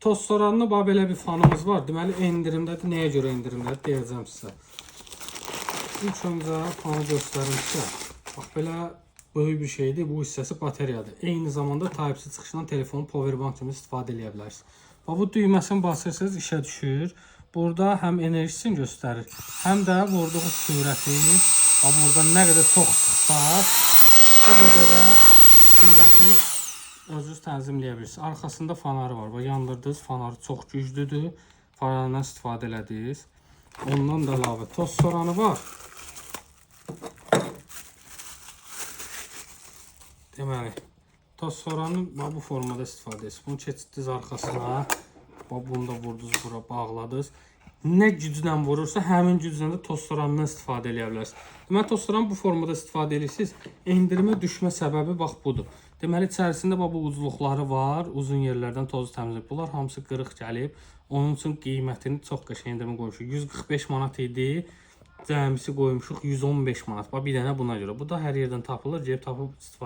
Toz soranlı bax belə bir fanımız var. Deməli endirimdədir. Nəyə görə endirimdədir deyəcəm sizə. İlk öncə fanı göstərim sizə. Bax belə böyük bir şeydir. Bu hissəsi bateriyadır. Eyni zamanda Type-C çıxışından telefonu powerbank kimi istifadə eləyə bilərsiniz. Bax bu düyməsini basırsınız, işə düşür. Burada həm enerjisini göstərir, həm də vurduğu sürəti. Bax burada nə qədər çox sıxsaq, o qədər də sürəti özünüz tənzimləyə bilirsiniz. Arxasında fanarı var. Bax yandırdınız, fanarı çox güclüdür. Fanarından istifadə elədiniz. Ondan da əlavə toz soranı var. Deməli, toz soranı bax bu formada istifadə edirsiniz. Bunu keçirdiniz arxasına. Bax bunu da vurdunuz bura, bağladınız. Nə güclə vurursa, həmin güclə də toz sorandan istifadə eləyə bilərsiniz. Deməli, toz soranı bu formada istifadə edirsiniz. Endirimə düşmə səbəbi bax budur. Deməli, içərisində bax bu ucluqları var. Uzun yerlərdən tozu təmizləyir. Bunlar hamısı qırıq gəlib. Onun üçün qiymətini çox qəşəng endirimə qoymuşuq. 145 manat idi. Cəmisi qoymuşuq 115 manat. Bax bir dənə buna görə. Bu da hər yerdən tapılır. Gedib tapıb istifadə